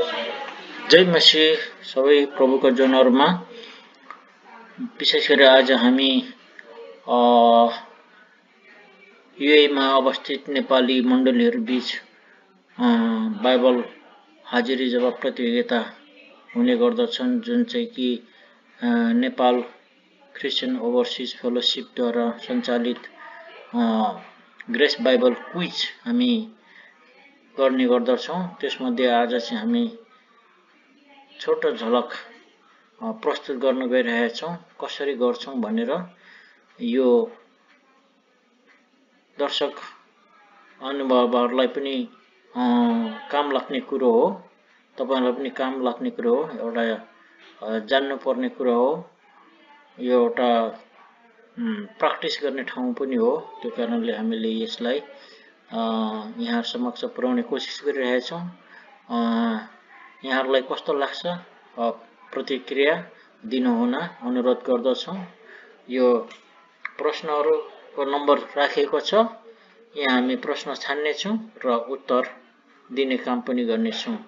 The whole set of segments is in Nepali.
जय मसीह सबै प्रभुको जनहरुमा। विशेष गरी आज हामी युए मा अवस्थित नेपाली मण्डलीहरु बीच बाइबल हाजिरी जवाब प्रतियोगिता हुने गर्दछन्, जुन चाहिँ कि नेपाल क्रिस्चियन ओभरसिज फेलोशिपद्वारा सञ्चालित ग्रेस बाइबल क्विज हामी गर्ने गर्दछौं। त्यसमध्ये आज चाहिँ हामी छोटो झलक प्रस्तुत गर्न गइरहेका छौं। कसरी गर्छौं भनेर यो दर्शक अनुभवहरुलाई पनि काम लाग्ने कुरो हो, तपाईहरुलाई पनि काम लाग्ने कुरो हो, एउटा जान्नु पर्ने कुरो हो, यो एउटा प्र्याक्टिस गर्ने ठाउँ पनि हो। त्यो कारणले हामीले यसलाई यहाँ समक्ष पुर्याउने कोसिस गरिरहेका छौं। यहाँहरुलाई कस्तो लाग्छ प्रतिक्रिया दिनुहुन अनुरोध गर्दछौं। यो प्रश्नहरुको नम्बर राखिएको छ, यहाँ हामी प्रश्न छान्ने छौं र उत्तर दिने काम पनि गर्ने छौं।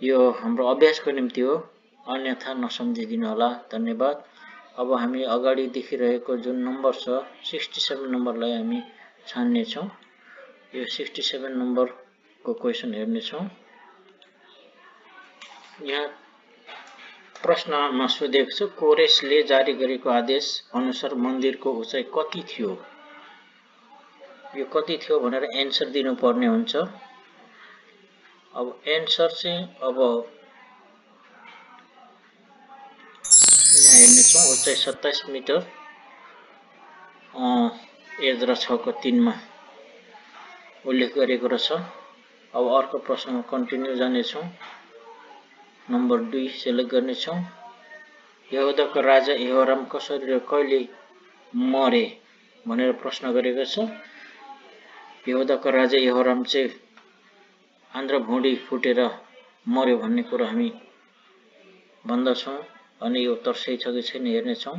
यो हाम्रो अभ्यासको निम्ति हो, अन्यथा नसम्झिदिनु होला। धन्यवाद। अब हामी अगाडि देखिरहेको जुन नम्बर छ 67 नम्बरलाई हामी छान्ने छौं। यो 67 नम्बरको क्वेशन हेर्ने छौं। यहाँ प्रश्नमा सोधेको छ, कोरेसले जारी गरेको आदेश अनुसार मन्दिरको उचाइ कति थियो? यो कति थियो भनेर एन्सर दिनुपर्ने हुन्छ। अब एन्सर चाहिँ अब यहाँ हेर्ने छौं, उचाइ 27 मिटर एजरा 6:3 मा उल्लेख गरेको रहेछ। अब अर्को प्रश्नमा कन्टिन्यू जाने छौं। नम्बर 2 सिलेक्ट गर्ने छौं। यहुदाको राजा यहोराम कसरी र कहिले मरे भनेर प्रश्न गरेको छ। यहुदाको राजा यहोराम चाहिँ आन्द्रा भुँडी फुटेर मर्यो भन्ने कुरा हामी भन्दछौं, अनि यो उत्तर सही छ कि छैन हेर्ने छौं।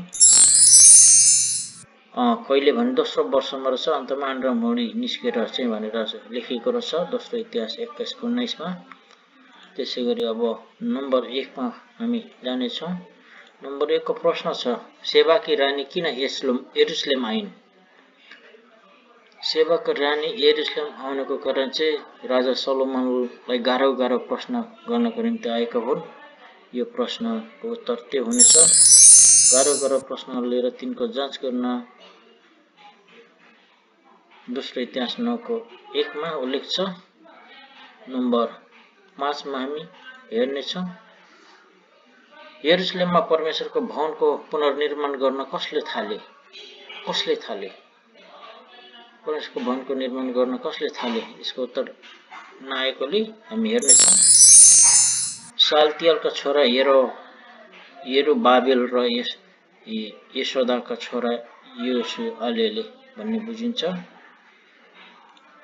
कहिले भने दोस्रो वर्षमा रहेछ, अन्तमा आन्द्रा भुँडी निस्केर चाहिँ भनेर लेखिएको रहेछ, दोस्रो इतिहास 21:19 मा। त्यसैगरी अब नम्बर 1 मा हामी जाने छौं। नम्बर 1 को प्रश्न छ, सेबाकी रानी किन यरुशलेम आइन्? सेबाको रानी यरुशलेम आउनको कारण चाहिँ राजा सोलोमनलाई गाह्रो प्रश्न गर्नको निम्ति आएका हुन्। यो प्रश्नको उत्तर त्यो हुनेछ। गाह्रो प्रश्नहरू लिएर तिनको जाँच गर्न दोस्रो इतिहास 9:1 मा उल्लेख छ। नम्बर 5 मा हामी हेर्ने छौं, यरुशलेममा परमेश्वरको भवनको पुनर्निर्माण गर्न कसले थाले? परमेश्वरको भवनको निर्माण गर्न कसले थाले? यसको उत्तर नआएकोले हामी हेर्ने छौं। सालतियलका छोरा यरुबाबेल र यशोदाका छोरा योसियाले भन्ने बुझिन्छ।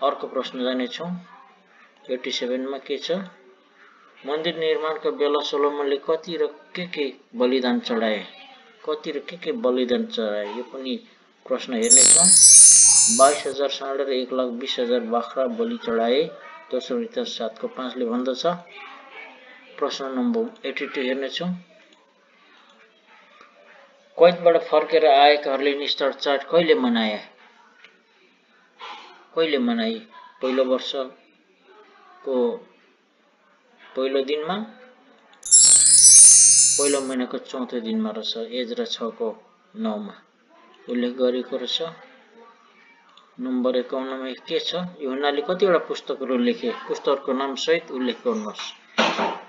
अर्को प्रश्न जाने छौं। 87 मा के छ? मन्दिर निर्माणको बेला सोलोमनले कति र के बलिदान चढाए? यो पनि प्रश्न हेर्ने छौं। 22,000 साँड र 1,20,000 बाख्रा बलि चढाए, दोस्रो इतिहास 7:5 ले भन्दछ। प्रश्न नम्बर 82 हेर्ने छौं। कैदबाट फर्केर आएकाहरूले निस्तर चाड कहिले मनाए? पहिलो वर्षको पहिलो दिनमा, पहिलो महिनाको चौथो दिनमा रहेछ। एजरा 6:9 मा उल्लेख गरेको रहेछ। नम्बर 51 मा के छ? यूहन्नाले कतिवटा पुस्तकहरू लेखे? पुस्तकहरूको नाम सहित उल्लेख गर्नुहोस्।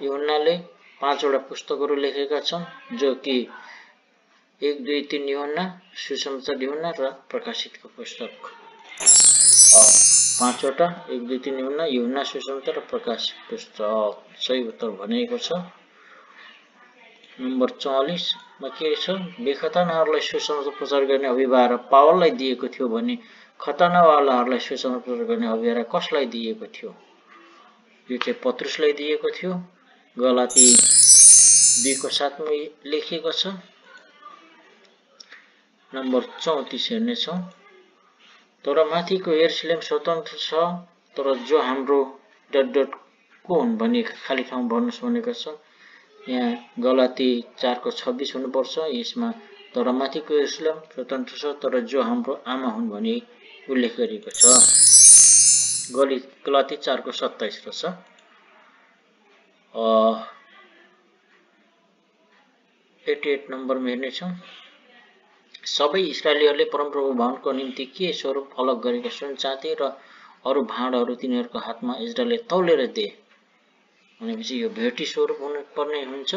यूहन्नाले 5 वटा पुस्तकहरू लेखेका छन्, जो कि 1, 2, 3 यूहन्ना, सुसमाचार यूहन्ना र प्रकाशितको पुस्तक। 5 वटा 1, 2, 3 यूहन्ना, सुसमाचार र प्रकाशित पुस्तक सही उत्तर भनेको छ। नम्बर 44 मा के छ? बेखतनाहरूलाई सुसमाचार प्रचार गर्ने अभिभार पावललाई दिएको थियो भने खतनावालाहरूलाई सुसमाचार प्रचार गर्ने अभिभार कसलाई दिएको थियो? यो चाहिँ पत्रुसलाई दिएको थियो। गलाती 2:7 मा लेखिएको छ। नम्बर 34 हेर्ने छौं। तर माथिको यरुशलेम स्वतन्त्र छ, तर जो हाम्रो को हुन् भनी खाली ठाउँ भर्नुस् भनेको छ। यहाँ गलाती 4 को 26 हुनुपर्छ। यसमा तर माथिको इस्लाम स्वतन्त्र छ तर जो हाम्रो आमा हुन् भनी उल्लेख गरिएको छ। गलाती 4 को 27 रहेछ। 88 नम्बरमा हेर्नेछौँ। सबै इस्राएलीहरूले परमप्रभु भवनको निम्ति के स्वरूप अलग गरेका सुन चाँदी र अरू भाँडहरू तिनीहरूको हातमा इजरायलले तौलेर दिए भनेपछि यो भेटी स्वरूप हुनुपर्ने हुन्छ।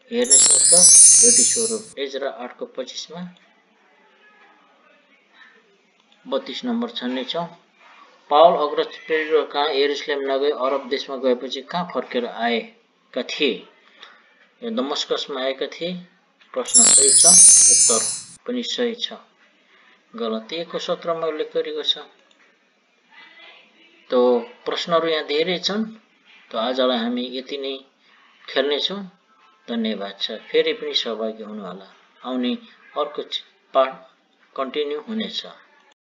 हेर्नेछौँ त भेटी स्वरूप एजरा 8 को 25 मा 32 नम्बर छान्नेछौँ। पावल अग्रज प्रेरितहरू कहाँ यरुशलेम नगए अरब देशमा गएपछि कहाँ फर्केर आएका थिए? दमस्कसमा आएका थिए। प्रश्न सही छ, उत्तर पनि सही छ। गलाती 1 को 17 मा उल्लेख गरेको छ। तो प्रश्नहरू यहाँ धेरै छन्। तो आजलाई हामी यति नै खेल्नेछौँ। धन्यवाद छ। फेरि पनि सहभागी हुनुहोला। आउने अर्को पाठ कन्टिन्यू हुनेछ।